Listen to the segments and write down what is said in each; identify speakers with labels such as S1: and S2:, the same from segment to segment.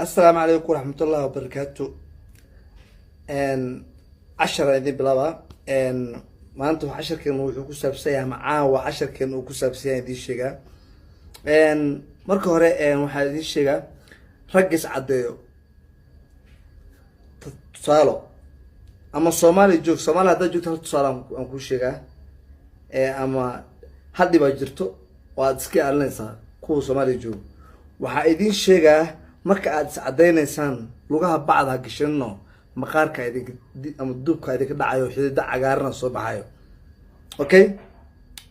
S1: Assalaamu calaykum waraxmatullahi wabarakaatu. Cashar aan idin bilaabaa maanta. Casharkeenu wuxuu ku saabsan yahay, ama caawa casharkeenu uu ku saabsan yahay, idiin sheegaa. Marka hore waxaa idiin sheegaa rag is caddeeyo. Tusaalo, ama Soomaaliya joog, Soomaaliya haddaad joogto, hal tusaale aan kuu sheegaa, ama hal dhibaa jirto oo aad iska ilaalinaysaa. Kuwa Soomaaliya joogo waxaa idiin sheegaa, marka aad is caddaynaysaan, lugaha bacda ha gashanino, maqaarka idinka ama duubka idinka dhacayo, xidida cagaarana soo baxayo. Okay,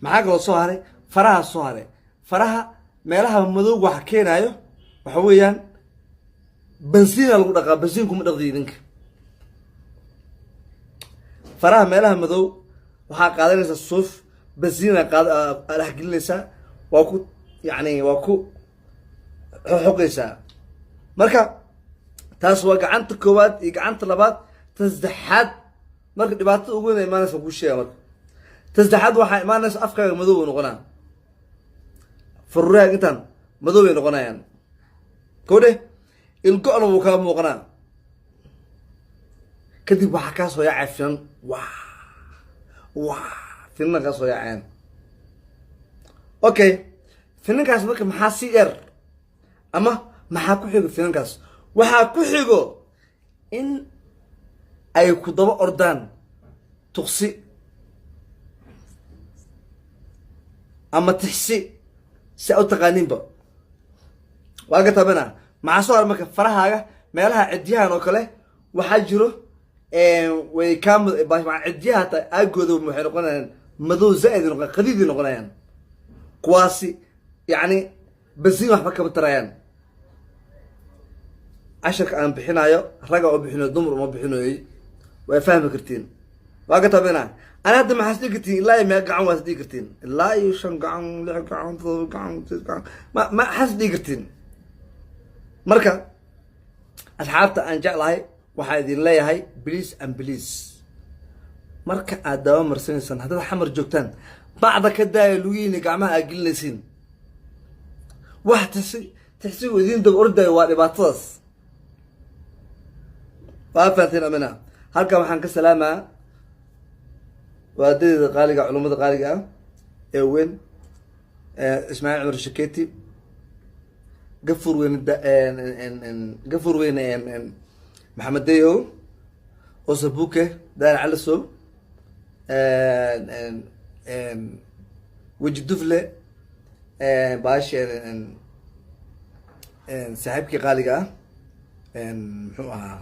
S1: maxaa kaloo soo haray? Faraha soo haray. Faraha meelaha madowga waxa keenaayo waxa weeyaan bensiina lagu dhaqaa. Bensiin kuma dhaqdi idinka. Faraha meelaha madow waxaa qaadanaysaa suuf, bensiina qaad dhexgelinaysaa, waa ku yani waa ku xoqaysaa. Marka taas waa gacanta koowaad iyo gacanta labaad. Ta saddexaad, marka dhibaatada ugu weyn imaanaysa kuu sheega. Marka ta saddexaad waxaa imaanaysa afkaaga madow u noqonaa, faruurahaaga intaan madow bay noqonayaan. Kowdhe, ilgo-na wuu kaa muuqanaa. Kadib waxaa kaa soo yaacay finan. Wa wa finana kaa soo yaaceen. Okay, finankaas marka maxaa sii dheer ama maxaa ku xigo finankaas? Waxaa ku xigo in ay ku daba ordaan tuqsi ama tixsi, si a u taqaaniinba. Waa ka tabana. Maxaa soo har? Marka farahaaga meelaha cidyahan oo kale waxaa jiro way kaa cidyaha hataa aagooda waxay noqonayaan madow zaaid noqon, qadiiday noqonayaan kuwaasi. Yacni basiin waxba kama tarayaan. Casharka aan bixinayo ragga oo bixinayo, dumar uma bixinayoy, way fahmi kartiin. Waa ka tabina. Ana hadda maxaas dhigi kartiin? Ilaa iyo meeqa gacan waas dhigi kartiin? Ilaa iyo shan gacan, lix gacan, todoba gacan, sideed gacan, ma maxaas dhigi kartiin? Marka asxaabta aan jeclahay, waxaa idin leeyahay, please and please, marka aad daawo marsanaysaan, haddaad Xamar joogtaan, bacda ka daaya lugihiina gacmaha aad gelinaysiin. Wax tixsi tixsigu idiin daba ordayo waa dhibaatadaas. Waa fahanteen amina. Halkan waxaan ka salaamaa waadadeeda qaaliga, culummada qaaliga ah ee weyn, Ismaaciil Cumar Shaketi, Gafur weyne, Gafur weyne, Maxamed Deyo, Osabuke, Daar Calasow, Weji Dufle, baashi saaxiibkii qaaliga ah, muxuu ahaa,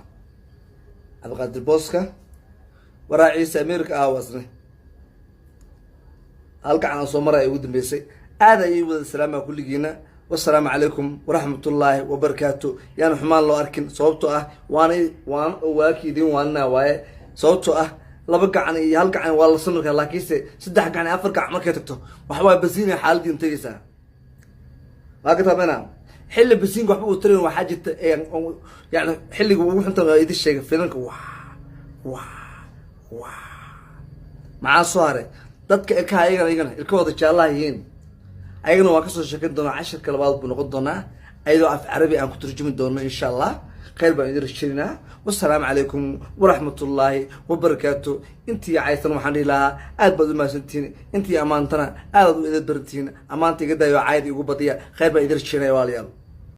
S1: Cabdiqaadir Booska, waraa Ciise America ah, wasne halkacan aan soo maraya ugu dambeysay. Aad ayay wada salaamaa kulligiina. Wasalaamu calaykum waraxmatullaahi wabarakaatu. Yaan xumaan loo arkin, sababtoo ah waana waan waaki idin waanina waaye. Sababtoo ah laba gacan iyo hal gacan waa la samirkaa, laakiinse saddex gacan iyo afar gacan markay tagto, waxawaaye basiina xaaladiin tegaysaa. Waa ka taabana xilli basiinka waxba uu tarayn. Waxaa jirta yani xilliga ugu xunta waa idin sheegay, finanka. Wa wa wa maxaa soo haray? Dadka ilkaha ayagana ilkahooda jaallaha yihiin, ayagana waan kasoo sheekan doonaa. Cashirka labaad buu noqon doonaa, ayadoo af Carabi aan ku turjumi doono, insha Allah. Khayr baan idin rashaynaa. Wasalaamu calaykum waraxmatullaahi wabarakaatu. Intii caysan waxaan dhihi lahaa aad baad u mahadsantihiin, intii ammaantana aad aad u idin barantihiin. Ammaanta iga daayo, caayda igu badiya. Khayr baan idin rashaynaya, walaalayaal.